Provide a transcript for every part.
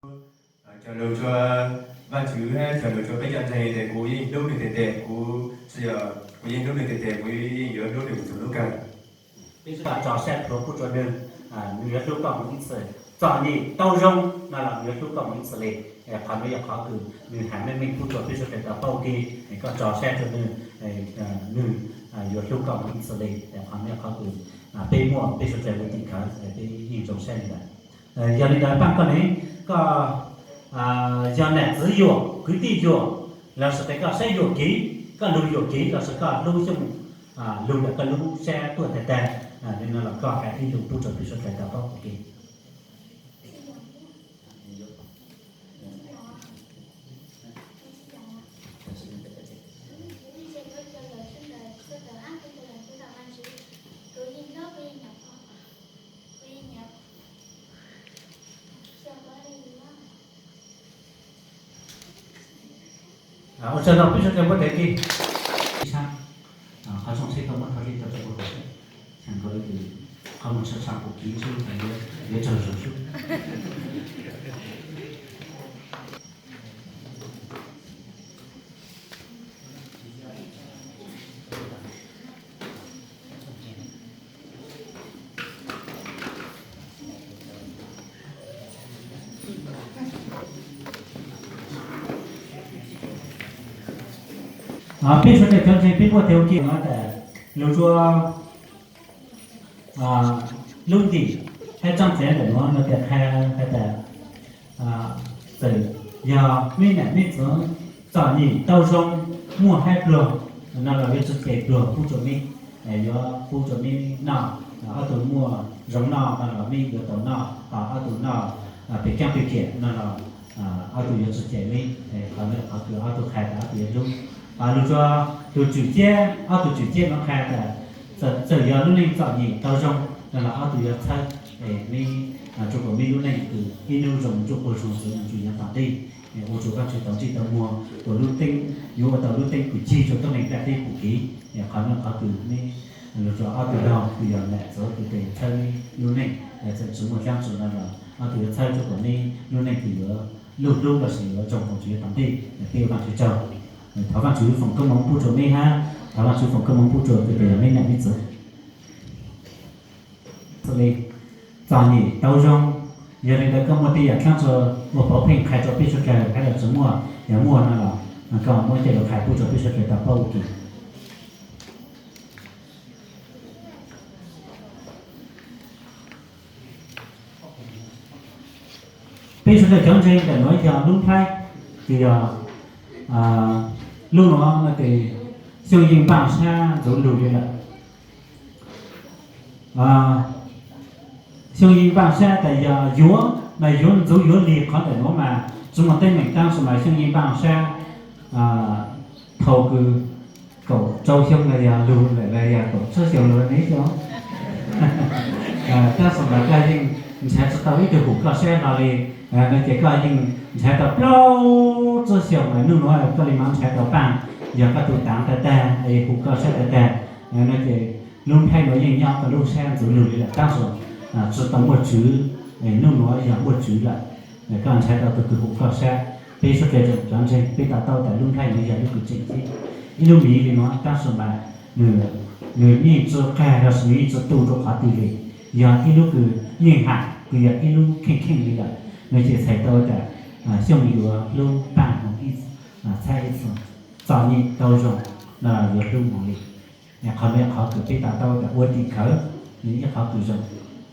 Cog lus rua Vaajtswv hab cog lus rua peb cov ntseeg tes kuv yeej hlub nwg tes tes, kuv tsi yog, kuv yeej hlub nwg tes tes, kuv yeej yuav hlub nwg mus txug lub kawg. Peb sawv daws tso sab plhuav pub rua nwg, nwg yuav hlub koj mus ib txhis. Txom nyem tau zoo no los nwg yuav hlub koj mus ib txhis le. Qhov nuav yog qhov kws nwg has meej meej pub rua peb suav dlawg tau paub ua ke. Koj tso sab rua nwg, nwg yuav hlub koj mus ib txhis le. Qhov nuav yog qhov kws peb muaj peb suav dlawg ua tim khawv, peb yeej zoo sab le ntawd. Yog le ntawd paaj koj ne, koj yog nam txwv yuam, kwv tij yuam, los sis tes koj saib yuam kev, koj lug yuam kev los sis koj lub xyooj lug ntawm koj lub sab tuaj tag tag, le no los koj has ib lus pub rua peb suav dlawg tau paub ua ke. Ua tsaug rau peb suav dlawg npuaj tes kis. Ib sab, qhov tsoom seb koj muab thov zej rau rau kuv, xyaa nkawd le kws qhov muag tshaj tshaj kuv kiv xwb, yuav tsaug zug xwb. Peb suav dlawg cov ntseeg peb muaj tes ua ke no tas lug rua lub ntim hab txheej tsev ntawm nuav nws tes qha has tas txawm yog meb nam meb txwv txom nyem tau zoo, muaj hab pluag no los yuav tsi cem pluag pub rua meb, yuav pub rua meb noj. Ob tug muaj zoo noj no los meb yuav tau noj, ob tug noj pem kaab pem kiam no los ob tug yuav tsi cem meb. Qhov nuav qhov kws ob tug qha tas ob tug yuav hlub. Lug rua tug tswm ciab, ob tug tswm ciab nuav qha tas txawm yog lub neej txom nyem tau zoo no los ob tug yuav txhawb meb, rua kuas meb lub neej kws ib nub zoo ntsuj pug zoo txwv mus txug yav tom ntej, ua rua Vaajtswv tau ntsej tau muag, ua lub teeb, yuav ua tau lub teeb kws cig rua tuab neeg nplaj teb pum kev. Qhov nuav qhov kws meb lug rua ob tug laug kws yog nam txwv kws tes txhawb meb lub neej, txawm tsi muaj dlaab tsi no los ob tug yuav txhawb rua kuas meb lub neej kws yuav luj hlub los sis yuav zoo mus txug yav tom ntej. Peb ua Vaajtswv tsaug. Thov Vaajtswv foom koob moov pub rua meb hab thov Vaajtswv foom koob moov pub rua kws tes yog meb nam meb txwv. Txom nyem tau zoo, yog le ntawd koj muaj tej yaam dlaab tsi ua pauv pheej qha rua peb suav dlawg hab yog tsi muaj, yog muaj no los koj muab coj lug qha pub rua peb suav dlawg tau paub ua ke. Peb suav dlawg cov ntseeg ntawm nuav yog lub nplhaib, kws yog lub nuav no tes Xyooj Yeej Npaaj Sab ntxuv lug le lawm. Xyooj Yeej Npaaj Sab tas yog yuav mas yuav ntxuv yuav lig qhov ntawm nuav mas tsi muaj teeb meem, tab sis mas Xyooj Yeej Npaaj Sab thaus kws kaum rau xyoo los yog lug lawm los yog kaum tsib xyoo lug ne xyoo. Tab sis mas koj yeej nrhav tsi tau ib tug hum koj sab hlo li, no ces koj yeej nrhav tau plaub tsib xyoos lawm, nub nuav koj li mas nrhav tau paaj, yog koj tu taav tag tag, hum koj sab tag tag, no ces lub nplhaib nuav yeej nyob koj lub sab ntxuv lug li lawm, tab sis tsi tau muaj tswv, nub nuav yog muaj tswv lawm, koj nrhav tau tug kws hum koj sab. Peb suav dlawg cov ntseeg peb to taub tas lub nplhaib nuav yog lub kws tseem ceeb, ib lub miv li nuav, tab sis mas nws yeej tsi qag los sis nws yeej tsi tu rua qhov twg li, yog ib lub kws yeej ham kws yog ib lub kheej kheej li lawm, nws ces txhais tau tas Xyooj yuav hlub Npaaj moog ib, txhab ib txhis, txom nyem tau zoo no yuav hlub moog li. Qhov nuav qhov kws peb to taub tas ua tim khawv, nws ib qhov kws zoo.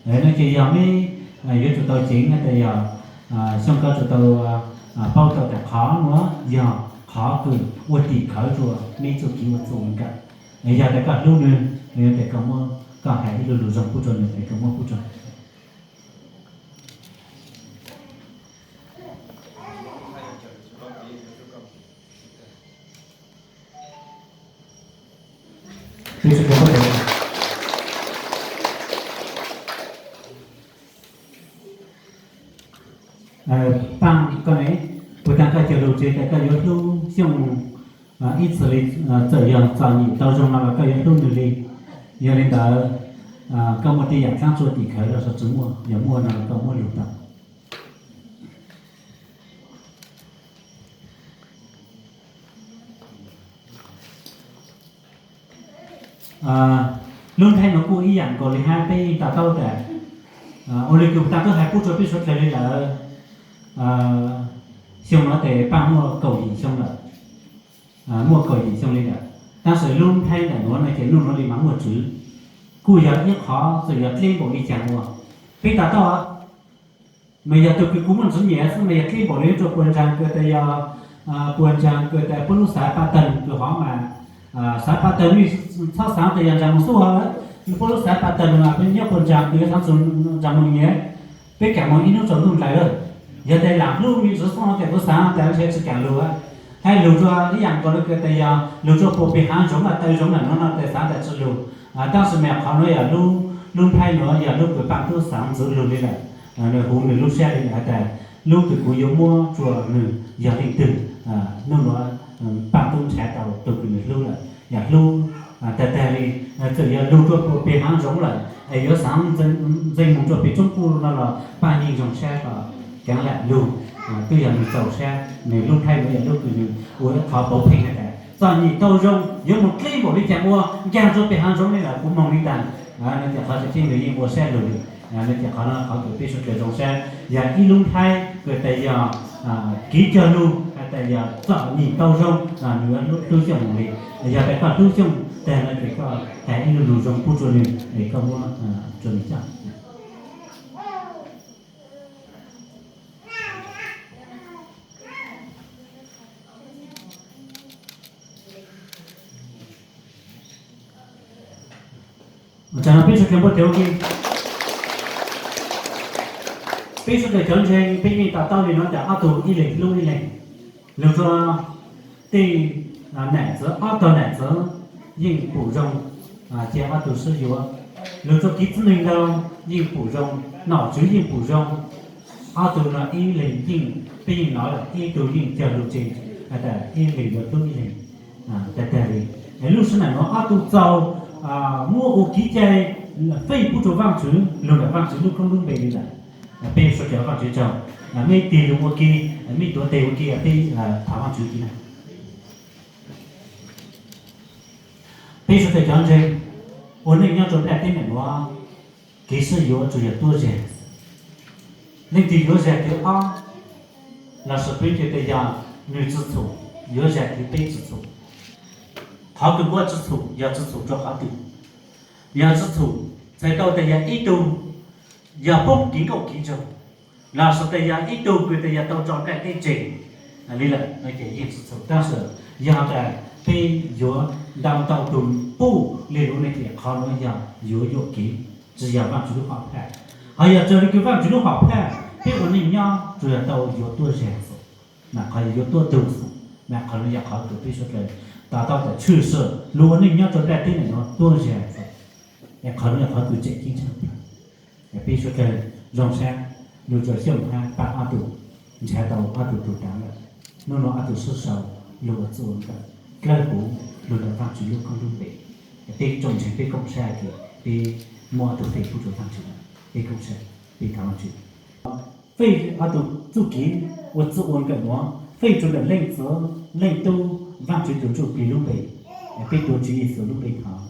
No ces yog meb yuav tsum tau ceev tas yog Xyooj koj tsum tau paub tau tas qhov nuav yog qhov kws ua tim khawv rua meb txuj kev ua txuj nkawm. Yog tas koj hlub nwg, nwg yuav tas koj muab, koj has ib lub lug zoo pub rua nwg tas koj muab pub rua Paaj koj ne, puas taag koj cog lug tseg tas koj yuav hlub Xyooj ib txhis li, txawm yog txom nyem tau zoo no los koj yuav hlub nwg li. Yog li ntawd, koj muaj tej yaam dlaab tsi ua tim khawv los sis tsi muaj, yog muaj no los koj muab lug tau. Lub nplhaib nuav kuj ib yaam nkaus le hab, peb yeej to taub tas, ua le kws puag ta kuv hais pub rua peb suav dlawg le lawm, xyoo nuav tes Paaj muaj kaum yim xyoo lawm, muaj kaum yim xyoo le lawm. Tab sis lub nplhaib ntawm nuav no ces nub nuav le mas muaj tswv, kuj yog ib qhov txawm yog dleb npaum le caag ua, peb to taub, mas yog tug kws kuv muaj ntswv nyam xwb mas yog dleb npaum le rua puas ntsaag kws tas yog, puas ntsaag kws tas puab lub xaav paj tawg kws hov mas, xaav paj tawg mej txhob xaav tas yog ntsaag moog xub hov, puab lub xaav paj tawg mas peb nyob puas ntsaag kws yuav xaav txug ntsaag moog nyam, peb kaam moog ib nub tsaus ntuj ndlaws lawm. Yog tas lam hlub mej ntsuav xub hov tas kuv xaav tas ntshe tsi kaam lug, hab lug rua ib yaam nkaus le kws tas yog lug rua puas peg haav zoov mas taw zoov ntawm nuav no tas xaav tas tsi lug. Tab sis mas qhov nuav yog lub nplhaib nuav yog lub kws Paaj tub xaav ntxwv lug le lawm, nwg huv nwg lub sab le has tas lub kws kuv yuav muab rua nwg yog leej twg, nub nuav Paaj tub nrhav tau tug kws nwg hlub lawm, yog hlub tag tag le, txawm yog lug rua puas peg haav zoov lawm es yuav xaav ntxeev moog rua peg tsoob puj no los Paaj yeej zoo sab ko, kaav lam lug, twb yog nwg txaus sab, nwg lub nplhaib nuav yog lub kws nwg ua ib qhov pauv pheej has tas txom nyem tau zoo yuav moog dleb npaum le caag ua, ncaag rua peg haav zoov le lawm kuv moog le taag. Nwg ces qhov tseem ceeb nwg yeej ua sab lug le, nwg ces qhov no qhov kws peb suav dlawg zoo sab yog ib lub nplhaib kws tas yog kev cog lug has tas yog txom nyem tau zoo, nwg hlub Xyooj moog le. Yog tas koj hlub Xyooj tag no ces koj has ib lub lug zoo pub rua nwg es koj muab rua nwg coj. Tam no peb suav dlawg npuaj tes ua ke. Peb suav dlawg cov ntseeg peb yeej to taub le nuav tas ob tug ib leeg hlub ib leeg. Lug rua tej nam txiv, ob tug nam txiv yeej pum zoo, ces ob tug sib yuav. Lug rua kev txwv neeg ntau yeej pum zoo, nom tswv yeej pum zoo. Ob tug no ib leeg yeej, peb yeej nov lawm, ib tug yeej cog lug tseg has tas ib leeg yuav hlub ib leeg tag tag le. Es lub sij hawm nuav ob tug txaus muab ua kev cai feej pub rua Vaajtswv, lug ntawm Vaajtswv lub koob lub npe le lawm. Peb suav dlawg Vaajtswv tsaug, mej tig lug ua ke, mej tuav teg ua ke, peb thov Vaajtswv kev na. Peb suav dlawg cov ntseeg ua neej nyob rua nplaj teb ntawm nuav, kev sib yuav tsuas yog tuab zag. Leej twg yuav zag kws ob, lossis peb ca tas yog nwg tsi txhum, yuav zag kws peb tsi txhum. Qhov kws kuv tsi txhum yog tsi txhum rua qhov twg? Yog tsi txhum txhais tau tas yog ib tug yog poob kev nkauj kev nraug, lossis tas yog ib tug kws tas yog tau tso nplaj teb tseg le lawm no ces yeej tsi txhum. Tab sis yog tas peb yuav ntau ntau tug puj le lug ne ces qhov nuav yog yuav yuam kev, tsi yog Vaajtswv lub hom phaj. Ho yog raws le kws Vaajtswv lub hom phaj, peb ua neej nyob tsuas yog tau yuav tuab zag xwb, mas qhov yuav tuab tug xwb, mas qhov nuav yog qhov kws peb suav dlawg to taub tas tshwj xwm lug ua neej nyob rua nplaj teb ntawm nuav tuab zag xwb. Es qhov nuav yog qhov kws tseem ceeb tshaj plawg. Peb suav dlawg zoo sab, lug rua Xyooj hab Paaj ob tug nrhav tau ob tug tug taav lawm. Nub nuav ob tug sib sau lug ua txuj ua nkawm, dlawb huv lug ntawm Vaajtswv lub koob lub npe. Peb tsoom ntseeg peb koob sab kws peb muab ob tug fej pub rua Vaajtswv, peb koob sab, peb thov Vaajtswv fej ob tug txuj kev ua txuj ua nkawm nuav fej rua ntawm Leej Txiv, Leej Tub, Vaajtswv tus Ntsujplig lub npe. Peb tuav Tswv Yexus lub npe thov.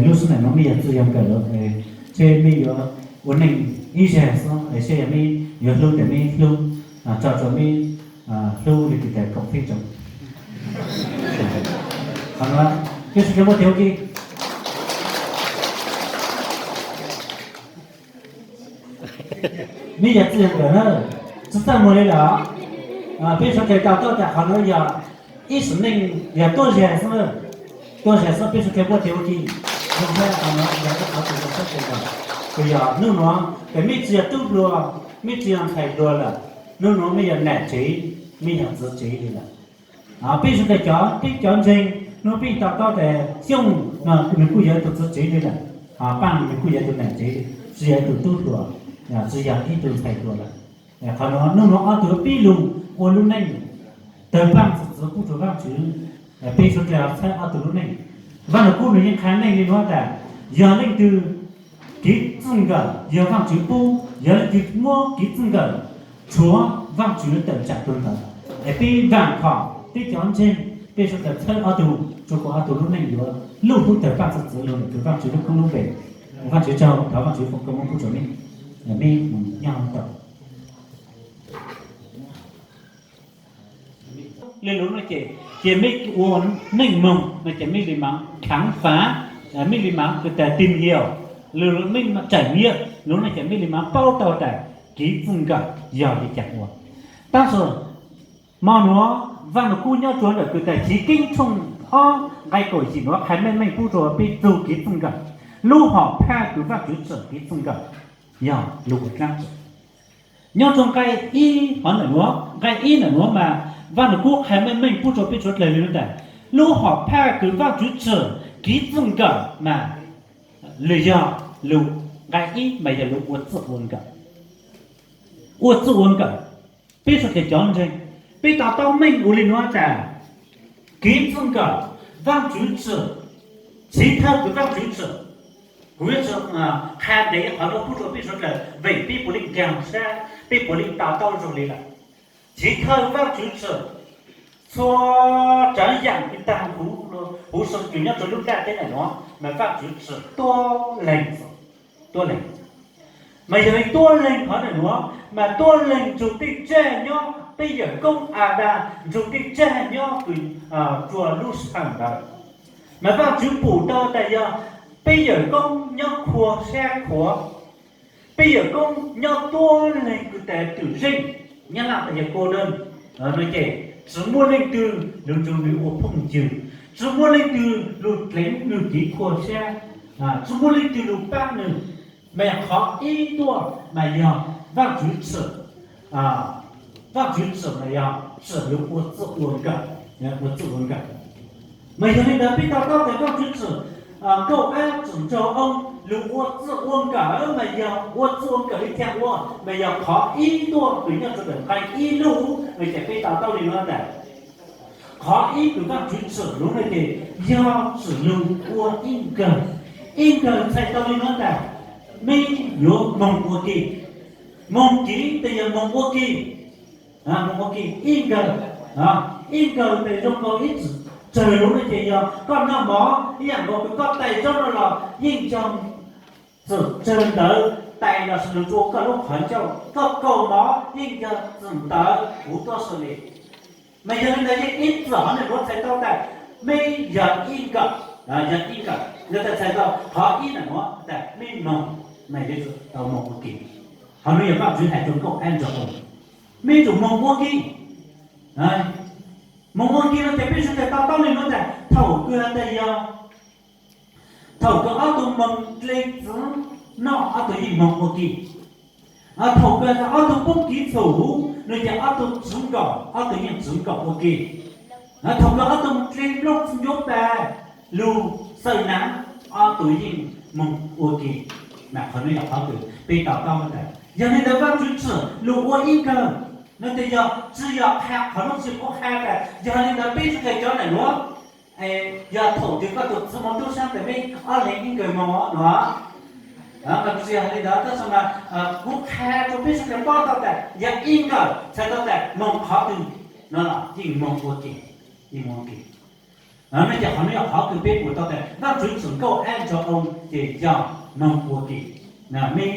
Lub sij hawm nuav mej yog txwj yog nkawm lawm, ntshe mej yuav ua neej ib zag xwb, es saib yog mej yuav hlub tas mej hlub, tso rua mej hlub le kws tas koom fej tsoom. Qhov nuav peb suav dlawg npuaj tes ua ke. Mej yog txwj yog nkawm na, tsi txaj muag le lawm. Peb suav dlawg to taub tas qhov nuav yog ib sim neej yog tuab zag xwb na. Tuab zag xwb, peb suav dlawg npuaj tes ua ke. Zoo sab qhov nuav yog ib qhov kws zoo sab kawg nkaus, kws yog nub nuav tas mej tsi yog tub hluas, mej tsi yog ntxhais hluas lawm, nub nuav mej yog nam tsev, mej yog txiv tsev le lawm. Peb suav dlawg cov, peb cov ntseeg nub peb to taub tas Xyooj no nwg kuj yog ib tug txiv tsev le lawm, Paaj nwg kuj yog ib tug nam tsev, tsi yog ib tug tub hluas, tsi yog ib tug ntxhais hluas lawm. Qhov nuav nub nuav ob tug pib lug ua lub neej tawg paaj txug txiv pub rua Vaajtswv. Peb suav dlawg txhawb ob tug lub neej. Vaaj Lug Kub nwg yeej qha neej le nuav tas, yog leej twg kev txij nkawm yog Vaajtswv pub, yog leej twg muab kev txij nkawm tshuav, Vaajtswv tawm tsam tug ntawd. Es peb vaam khom peb cov ntseeg Peb sawv daws txhawb ob tug, tsuas kom ob tug lub neej yuav luj hub tawg paj txwv txwv lug ntawm Vaajtswv lub koob lub npe. Vaajtswv tsaug, thov Vaajtswv foom koob moov pub rua mej, mej mus nyob tau. Le lug no ces, ces mej ua neej moog no ces mej li maav khám phá, mej li maav kws tas tìm hiểu, lug mej trải nghiệm lug no ces mej li maav paub tau tas kev txwj nkawm yog li caag ua. Tab sis hmo nuav Vaaj Lug Kub nyob rua ntawm kws tas Chiv Keeb tshooj ob nqai kaum yim nuav qha meej meej pub rua peb txug kev txwj nkawm, lub hom phaj kws Vaajtswv tsim kev txwj nkawm yog lug ua dlaab tsi. Nyob rua nqai ib hov ntawm nuav, nqai ib ntawm nuav mas Vaaj Lug Kub qha meej meej pub rua peb suav dlawg le nuav tas, lub hom phaj kws Vaajtswv tsim kev txwj nkawm mas lug yog lug, nqai ib mas yog lug ua txwj ua nkawm. Ua txwj ua nkawm, peb suav dlawg cov ntseeg, peb to taub meej ua le nuav tas, kev txwj nkawm Vaajtswv tsim, chiv thawj kws Vaajtswv tsim. Kuv yuav tsum qha ntev qhov nuav pub rua peb suav dlawg vem peb puav leej nkaag sab, peb puav leej to taub zoo le lawm. Chiv thawj Vaajtswv tsim txhua tsaav yaam kws taag huv, huv si kws nyob rua lub nplaj teb ntawm nuav mas Vaajtswv tsim tuab leeg, tuab leeg. Mas yog li tuab leeg qhov ntawm nuav mas tuab leeg nrug tej tsaag nyob peb yawm koob Adas, nrug tej tsaag nyob kws rua lub sij hawm ntawd. Mas Vaajtswv pum tau tas yog peb yawm koob nyob khuv sab khuav, peb yawm koob nyob tuab leeg kws tas twm zeej, Nyab Laj tas yog cô đơn, no ces tsi muaj leej twg lug nrug nwg ua phooj ywg, tsi muaj leej twg lug dleev nwg kev khuv sab, tsi muaj leej twg lug paab nwg. Mas qhov ib tuaj mas yog Vaajtswv tsim, Vaajtswv tsim mas yog tsim lug ua txwj ua nkawm, ua txwj ua nkawm. Mas yog li ntawd peb to taub tas Vaajtswv tsim nkauj ab tsim nraug oo lug ua txwj ua nkawm mas yog ua txwj ua nkawm li caag ua, mas yog qhov ib tuaj kws nyob rua ntawm nqai ib lug no ces peb to taub li nuav tas, qhov ib kws Vaajtswv tsim lug no ces yog tsim lug ua ib nkawg. Ib nkawg txhais tau li nuav tas, mej yuav moog ua ke. Moog kev tas yog moog ua ke. Moog ua ke ib nkawg. Ib nkawg tas zoo nkaus ib txwm tsawg lug no ces yog koj noj mov ib yaam nkaus kws koj tais tsob no los yeej yog txwm tsawg ntawd tais los sis lug rua koj lub qhov ncauj, koj kaus mov yeej yog txwm ntawd huv tuab si le. Mas yog li ntawd yeej ib txwm hov nwg yuav txhais tau tas mej yog ib nkawm, yog ib nkawm, yog tas txhais tau qhov ib ntawm nuav tas mej moog, mas yuav tsum tau moog ua ke. Qhov nuav yog Vaajtswv has rua nkauj ab nraug oo, mej yuav tsum moog ua ke. Moog ua ke no ces peb sawv daws to taub le nuav tas thaum kws has tas yog, thaum kws ob tug moog dle txwv noj ob tug yeej moog ua ke. Thaum kws ob tug poob kev txhum huv no ces ob tug tswv nkaum ob tug yeej tswv nkaum ua ke. Thaum kws ob tug dle nplooj txwv ncuav pas lug xaws naav ob tug yeej moog ua ke. Mas qhov nuav yog qhov kws peb to taub tas yog li ntawd Vaajtswv tsim lug ua ib nkawg no tas yog tsi yog qha qhov nuav tsi puv qha tas yog li ntawd peb sawv daws cov ntawm nuav, yog thaum twg koj tug txiv moog tub saab tas mej ob leeg ib nkawg moog no, mas tsi yog li ntawd tab sis mas kuv qha rua peb sawv daws paub tau tas yog ib nkawg txhais tau tas moog qhov twg no los yeej moog ua ke, yeej moog ua ke. No ces qhov nuav yog qhov kws peb pum tau tas Vaajtswv tsim nkauj ab nraug oo ces yog moog ua ke. Mej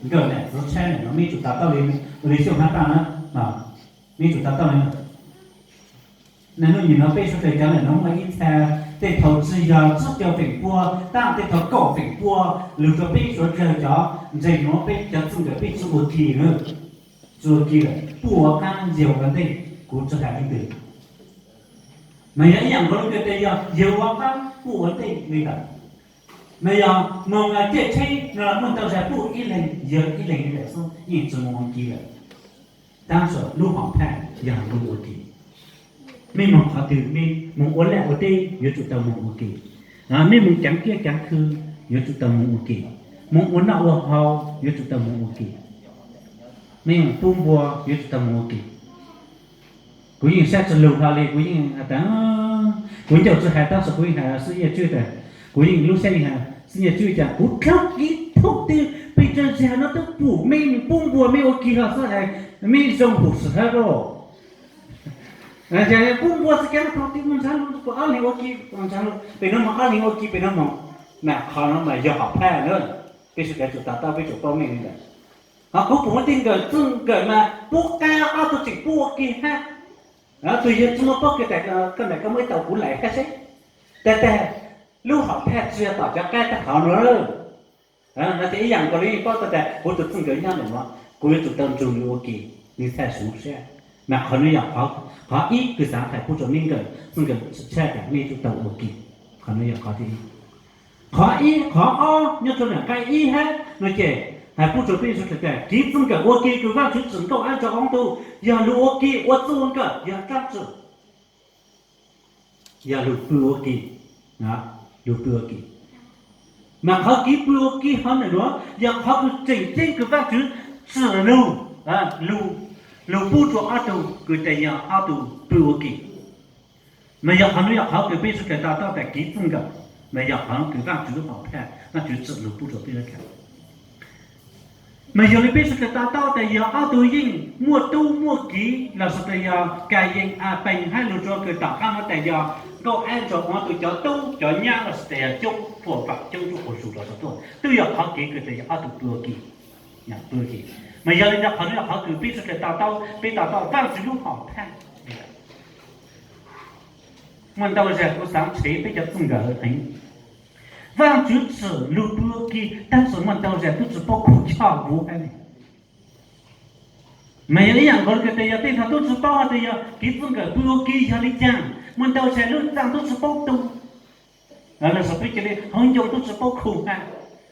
nkawm nam txiv tshaib no mej tsum to taub le, ua le xyooj hab taaj na, mej tsum to taub le. Naj nuj nyem no peb sawv daws cov nam nuav muaj ib txha, tej thaum tsi yog tsib caug feem pua, tab tej thaum kaum feem pua, lug rua peb suav dlawg cov ntseeg nuav peb cov txwj nkawm peb tsi ua ke, tsi ua ke lawm, puj ua qaab yawg ua ntej, kuv tsi has leej twg. Mas yog ib yaam nkaus le kws tas yog yawg ua qaab puj ua ntej le ntawd. Mas yog moog ciaj tsheb no muaj ntau zag puj ib leeg yawg ib leeg le ntawd xwb yeej tsi moog ua ke lawm. Tab sis lub hom phaj yog moog ua ke. Mej moog qhov twg, mej moog ua laj ua teb yuav tsum tau moog ua ke. Mej moog caav kiab caav khw yuav tsum tau moog ua ke. Moog ua noj ua haus yuav tsum tau moog ua ke. Mej moog pub npua yuav tsum tau moog ua ke. Kuv yeej saib tsi lug hlo li, kuv yeej has tas, kuv ncauj tsi has tab sis kuv yeej has xwb Nyiaj Tswb tas, kuv yeej lub saib yeej has xwb Nyiaj Tswb cas kuv dlaab ib thoob twg peb tsa zag no twb pum mej pub npua mej ua ke hlo xwb has, mej zoo hum sib hab lauj. Ces pub npua xwb, kev tau ti mus ntshav lug, ob leeg ua ke, ntshav lug pem no mog, ob leeg ua ke pem no mog. Mas qhov no mas yog hom phaj na, peb sawv daws tsum to taub, peb tsum paub meej li ntawd. Ho kuv pum muaj tej nkawm txwj nkawm mas pub qab ob tug tseem pub ua ke hab. Tus yawg tsi muaj paub kws tas koj nam koj muaj ib tau kuv laim hab seb. Tag tag lub hom phaj tsi yog tom cov qab tag qhov no lawm. No ces ib yam nkaus li yeej paub tau tas kuv tus txwj nkawm nyob ntawm no, kuv yuav tsum tau nrug nws ua ke, nws txhaj suv sab. Mas qhov no yog qhov ib kws xaav hais pub rua meb nkawm txwj nkawm tshaj tas mej yuav tsum tau ua ke. Qhov no yog qhov thib ib. Qhov ib, qhov ob nyob rua nram nqai ib hab no ces hais pub rua peb Yexus Khetos tas kev txwj nkawm ua ke kws Vaajtswv tsim Nkauj Ab Nraug Oov Tug yog lug ua ke ua txuj ua nkawm, yog dlaab tsi? Yog lug pw ua ke, lug pw ua ke. Mas qhov kev pw ua ke hov ntawm nuav yog qhov kws tseem ceeb kws Vaajtswv tsim lug, lug pub rua ob tug kws tas yog ob tug pw ua ke. Mas yog qhov nuav yog qhov kws peb Yexus Khetos to taub tas kev txwj nkawm, mas yog qhov kws Vaajtswv lub hom phaj, Vaajtswv tsim lug pub rua peb Yexus Khetos. Mas yog li peb Yexus Khetos to taub tas yog ob tug yeej muaj tub muaj kiv lossis tas yog Kayees, Apees hab lug rua kws tom qab nuav tas yog Nkauj Ab Nraug Oov Tug cov tub cov nyab lossis tas yog coob tuaj vaam coob tub quas zus lossis tuaj, twb yog qhov kev kws tas yog ob tug pw ua ke, pw ua ke. Mas yog li ntawd qhov nuav yog qhov kws peb Yexus Khetos to taub, peb to taub Vaajtswv lub hom phaj. Muaj ntau zag kuv xaav tshev peb cov txwj nkawm heev. Vaajtswv tsim lug pw ua ke, tab sis muaj ntau zag tub tsi paub khuv choj vuv hab li. Mas yog ib yam nkaus li tas yog tej thaum tub tsi paub tas yog kev txwj nkawm pw ua ke yog li caag, muaj ntau zag lub txaaj tub tsi paub tu. Lossis peb cia li hauv ncoo tub tsi paub khu hab.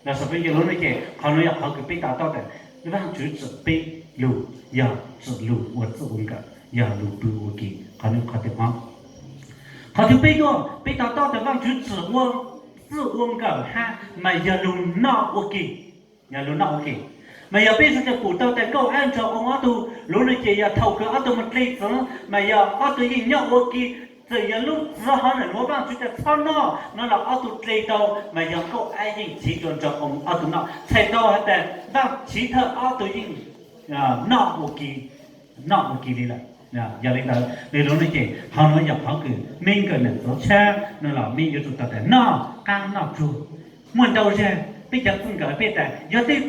Lossis peb cia li lub no ces qhov nuav yog qhov kws peb to taub tas Vaajtswv tsim peb lug yog tsim lug ua txuj ua nkawm, yog lug pw ua ke. Qhov nuav qhov thib ob. Qhov thib peb tuaj, peb to taub tas Vaajtswv tsim ua txuj ua nkawm hab mas yog lug noj ua ke. Yog lug noj ua ke. Mas yog peb Yexus Khetos pum tau tas Nkauj Ab Nraug Oov ob tug lub no ces yog thaum kws ob tug moog dle txwv mas yog ob tug yeej nyob ua ke, txawm yog lub txwv hov ntawm nuav Vaajtswv tas txhob noj no los ob tug dle tau, mas yog Nkauj Ab yeej chiv rua Nraug Oov ob tug noj, txhais tau has tas Vaajtswv thawj ob tug yeej noj ua ke, noj ua ke li lawm. Yog li ntawd li lub no ces qhov nuav yog qhov kws meb nkawm nam txwv tshab no los meb yuav tsum tau tas noj qaab noj tsuag. Muaj ntau zag peb cov txwj nkawm peb tas yog tej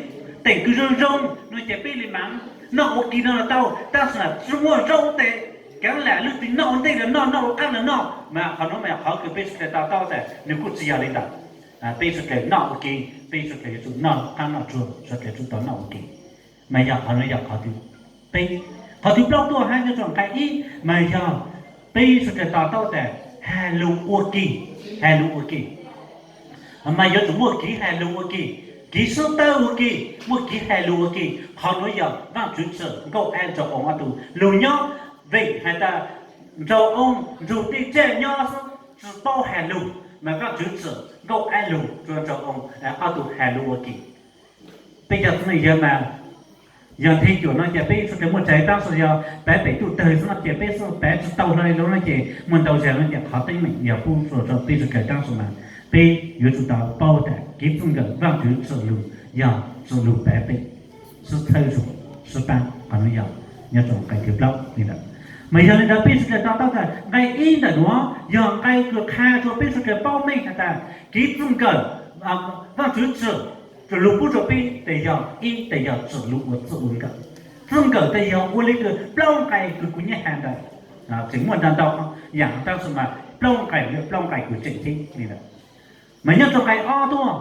teem kws zoo zoo no ces peb li mas noj ua ke no los tau, tab sis tsi muaj zaub tes kaav lam lwj tis noj ua ntej los noj, noj ua qaab los noj. Mas qhov nuav mas yog qhov kws peb Yexus Khetos to taub tas nws kuj tsi yog li ntawd. Peb Yexus Khetos noj ua ke, peb Yexus Khetos yuav tsum noj qaab noj tsuag, Yexus Khetos tsum tau noj ua ke. Mas yog qhov nuav yog qhov thib peb. Qhov thib plaub tuaj hab nyob rua nqai ib mas yog peb Yexus Khetos to taub tas has lug ua ke, has lug ua ke. Mas yuav tsum muaj kev has lug ua ke, kev sib tawb ua ke, muaj kev has lug ua ke. Qhov nuav yog Vaajtswv tsim Nkauj Ab Nraug Oov ob tug lug nyob, vim has tas Nraug Oov nrug tej tsaj nyob xwb tsi paub has lug, mas Vaajtswv tsim Nkauj Ab lug rua Nraug Oov ob tug has lug ua ke. Peb cov txiv neej yawg mas yog nthe cuam no ces peb Yexus Khetos muaj tsais tab sis yog pav pem tuj tawg xwb no ces peb xub pav tsi tau hlo li lub no ces muaj ntau zag no ces qhov teeb meem yog pub rua peb Yexus Khetos tab sis mas peb yuav tsum tau paub tas kev txwj nkawm Vaajtswv tsim lug yog tsim lug pav pem, sib txhawb zug, sib pab. Qhov nuav yog nyob rua nqai thib plaub li ntawd. Mas yog li ntawd peb Yexus Khetos to taub tas nqai ib ntawm nuav yog nqai kws qha rua peb Yexus Khetos paub meej has tas kev txwj nkawm Vaajtswv tsim lug pub rua peb tas yog ib tas yog tsim lug ua txuj ua nkawm. Txuj nkawm tas yog ua le kws plaub nqai kws kuv nyab has ntawd. Tseem muaj ntau ntau yam tab sis mas plaub nqai, plaub nqai kws tseem ceeb li ntawd. Mas nyob rua nqai ob tuaj,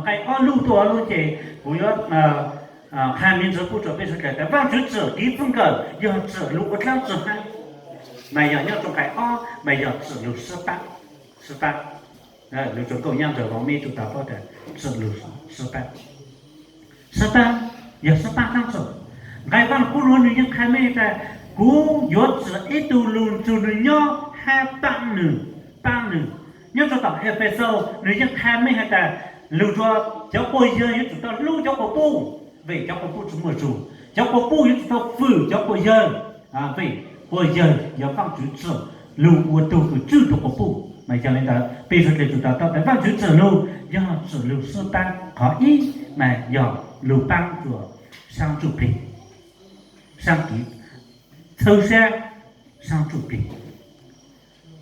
nqai ob lub tuaj lub ces kuv yuav qha miv ntsis pub rua peb Yexus Khetos tas Vaajtswv tsim kev txwj nkawm yog tsim lug ua dlaab tsi hab. Mas yog nyob rua nqai ob mas yog tsim lug sib pab, sib pab. Lug rua Nkauj Nyab Nraug Oov meb tsum tau paub tas tsim lug sib pab. Sib pab, yog sib pab dlaab tsi? Nqai Vaaj Lug Kub nuav nwg yeej qha meej tas kuv yuav tsim ib tug lug nrug nwg nyob hab paab nwg, paab nwg. Nyob rua tom Efexus nwg yeej qha meej has tas lug rua cov quas yawg yuav tsum tau hlub cov quas puj, vim cov quas puj tsi muaj zug. Cov quas puj yuav tsum tau fwm cov quas yawg, vim quas yawg yog Vaajtswv tsim lug ua tug kws tswj rua quas puj. Mas yog li ntawd peb Yexus Khetos tsum tau taub tas Vaajtswv tsim lug yog tsim lug sib pab. Qhov ib mas yog lug paab rua saab ntsuj plig, saab kev txhawb sab saab ntsuj plig.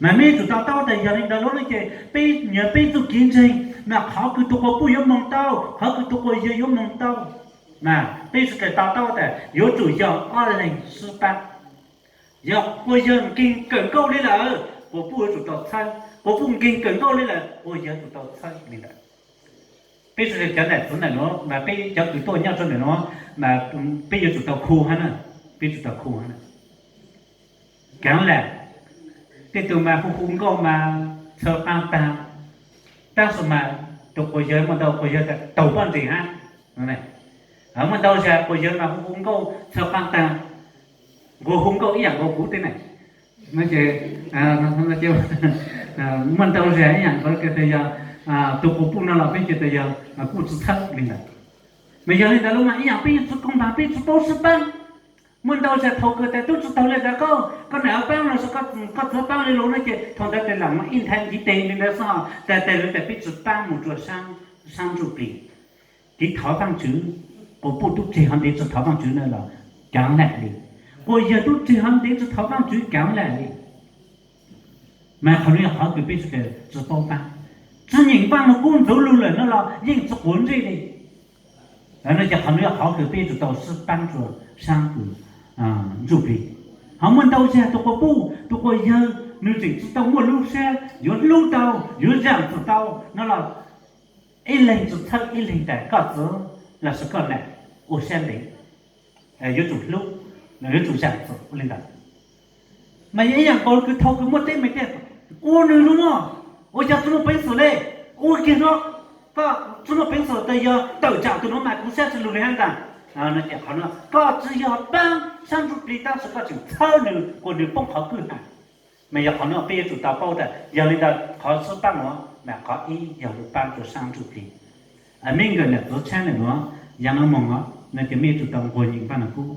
Mas mej yuav tsum to taub tas yog li ntawd lub no ces peb nyias peb txuj kev ntseeg mas qhov kws tus quas puj yuav moog tau, qhov kws tus quas yawg yuav moog tau. Mas peb sawv daws to taub tas yuav tsum yog ob leeg sib paab. Yog quas yawg nkeeg kawm nkauj li lawm, quas puj yuav tsum tau txhawb, quas puj nkeeg kawm nkauj li lawm, quas yawg yuav tsum tau txhawb li ntawd. Peb sawv daws cov nam txiv ntawm nuav mas peb cov kws tuaj nyob rua ntawm nuav mas peb yuav tsum tau khu hab na, peb tsum tau khu hab na. Kaav lam, tej tug mas hu hu nkauj mas txhawb qaab taag, tab sis mas tus quas yawg muaj ntau quas yawg taug poj ntseg hab. Muaj ntau zag quas yawg mas hu hu nkauj txhawb qaab taag, nquag hu nkauj ib yaam nkaus kuv tej na. Muaj ntau zag ib yaam nkaus, yog tus quas puj no los peb ces tas yog kuj tsi txhawb li ntawd. Mas yog li ntawd lub mas ib yaam peb yeej tsi koom npaag, peb tsi paub sib paab. Muaj ntau zag thaum kws tas tub tsi taug le tas koj, koj nam paab los koj txiv paab li lug no ces thaum ntawd tas lam muaj ib nthab ntiv teg li ntawd xwb, tas tas lawv tas peb tsi paab moog rua saab ntsuj plig. Kev thov Vaajtswv, quas puj tub tseg hov ntev tsi thov Vaajtswv na los kaav lam li, quas yawg tub tseg hov ntev tsi thov Vaajtswv kaav lam li. Mas qhov nuav yog qhov kws peb sawv daws tsi paub paab, tsi nyeem Vaaj Lug Kub ntxuv lug lawm no los yeej tsi quav ntsej li. No ces qhov nuav yog qhov kws peb yuav tsum tau sib paab rua saab kws ntsuj plig. Ho muaj ntau zag tus quas puj tus quas yawg nwg tseem tsi tau muaj lub sab yuav hlub tau, yuav zaam txim tau no los ib leeg tsi txhawb ib leeg tas koj txiv lossis koj nam ua sab ntev, yuav tsum hlub, yuav tsum zaam txim ua li ntawd. Mas yog ib yaam nkaus kws thaum kws muaj teeb meem tiag, ua nwg lug mog, ua cas tsi muaj peev xwm le, ua kiag no, koj tsi muaj peev xwm tas yog tawm tsam tus nuav mas kuv sab tsi lug li hab ntag. No ces qhov no koj tsi yog paab saab ntsuj plig tab sis koj tseem txhawb nwg kuas nwg poob qhov kwj ha. Mas yog qhov no peb yuav tsum tau paub tas yog li ntawd qhov sib paab nuav mas qhov ib yog lug paab rua saab ntsuj plig. Mej nkawm nam txiv tshaab ntawm nuav, yaam nuav moog os no ces mej yuav tsum tau nquag nyeem Vaaj Lug Kub,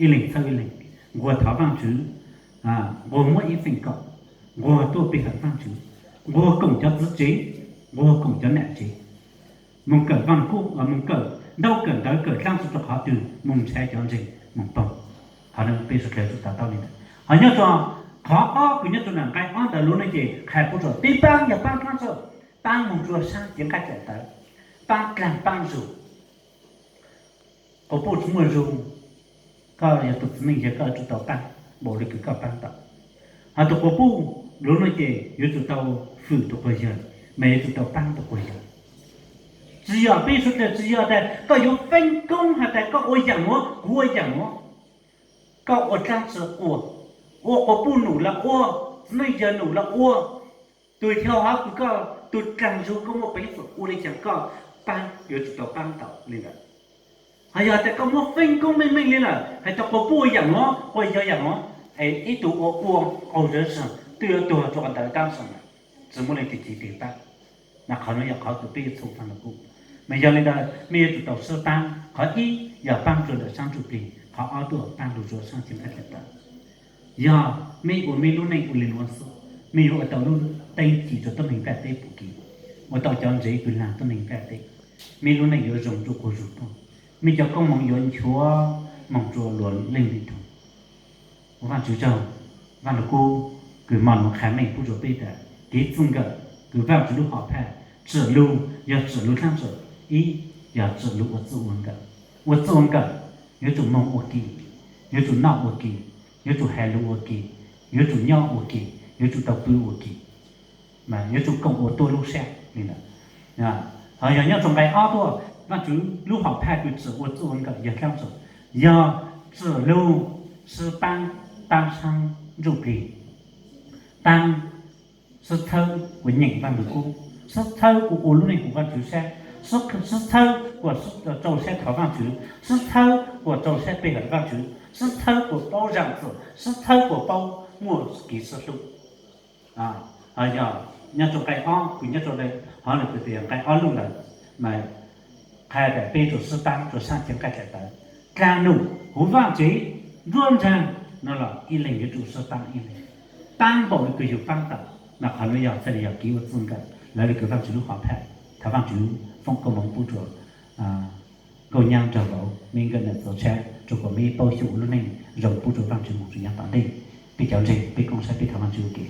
ib leeg txhawb ib leeg, nquag thov Vaajtswv, nquag muab ib txheej kaum, nquag tuaj pe hawm Vaajtswv, nquag koom cov txiv tsev, nquag koom cov nam tsev, moog kawm Vaaj Lug Kub, moog kawm ntaub kawm ntawv kawm dlaab tsi rua qhov twg, moog ntshai cov ntseeg moog poog. Qhov no peb sawv daws tsum to taub li ntawd. Ho nyob rua qhov ob kws nyob rua nqai ob ntawd lug no ces qha pub rua peb paab yog paab dlaab tsi, paab moog rua saab cev nqaij daim tawv, paab dlaag paab zug. Quas puj tsi muaj zug, koj yog tug txiv neej yawg koj yuav tsum tau paab npaum le kws koj paab tau. Ho tug quas puj lug no ces yuav tsum tau fwm tug quas yawg, mas yuav tsum tau paab tug quas yawg. Tsi yog peb sawv daws tsi yog tas koj yuav feeb koob has tas koj ua yaam nuav kuv ua yaam nuav, koj ua dlaab tsi ua, ua quas puj num los ua, txiv neej yawg num los ua, tug yog hov kws koj tug dlaag zug koj muaj peev xwm ua le caag koj paab yuav tsum tau paab tau li ntawd. Ho yog tas koj muab feeb koob meej meej li lawm has tas quas puj ua yaam nuav, quas yawg yaam nuav, es ib tug ua ua qaug zog twb yuav tuag rua qhov ntawd tab sis tsi muaj leej twg ci tig paab. Mas qhov nuav yog qhov kws peb yuav txhooj Vaaj Lug Kub. Mas yog li ntawd mej yuav tsum tau sib paab, qhov ib yog paab rua ntawm saab ntsuj plig, qhov ob tuaj paab lug rua saab cev nqaij daim tawv. Yog mej ua mej lub neej ua le nuav xwb, mej yuav ua tau lub teeb ci rua tuab neeg nplaj teb pum kev, ua tau cov ntsev kws laag tuab neeg nplaj teb, mej lub neej yuav zoo ruaj quas zug poog, mej cov koob moov yuav nchuav moog rua luas leej li tug. Ua Vaajtswv tsaug, Vaaj Lug Kub kws mo nuav qha meej pub rua peb tas kev txij nkawm kws Vaajtswv lub hom phaj tsim lug yog tsim lug dlaab tsi? Ib, yog tsim lug ua txij ua nkawm. Ua txij ua nkawm yuav tsum moog ua ke, yuav tsum noj ua ke, yuav tsum has lug ua ke, yuav tsum nyob ua ke, yuav tsum tau pw ua ke, mas yuav tsum koom ua tuab lub sab li ntawd. Ho yog nyob rua nqai ob tuaj, Vaajtswv lub hom phaj kws tsim ua txij ua nkawm yog dlaab tsi? Yog tsim lug sib paab, paab saab ntsuj plig, paab sib txhawb kuas nyeem Vaaj Lug Kub, sib txhawb kuas ua lub neej huv Vaajtswv sab, sib txhawb kuas rau sab thov Vaajtswv, sib txhawb kuas rau sab pe hawm Vaajtswv, sib txhawb kuas paub zaam txim, sib txhawb kuas paub muaj kev sib hlub. Ho yog nyob rua nqai ob kws nyob rua, hov lug kws tas yog nqai ob lug lawm, mas qha tas peb yuav tsum sib paab rua saab cev nqaij daim tawv, dlaag num huv Vaajtswv nruab nraag no los ib leeg yuav tsum sib paab ib leeg, paab npaum le kws yug paab tau. Mas qhov nuav yog txhaj le yog kev ua txij nkawm lawv le kws Vaajtswv lub hom phaj. Thov Vaajtswv foom koob moov pub rua Nkauj Nyab nrug vauv, mej nkawm nam txiv tshaab rua kuas mej paub xyuam ua lub neej zoo pub rua Vaajtswv moog rua nyob tom ntej. Peb cov ntseeg peb koob saib peb thov Vaajtswv ua ke.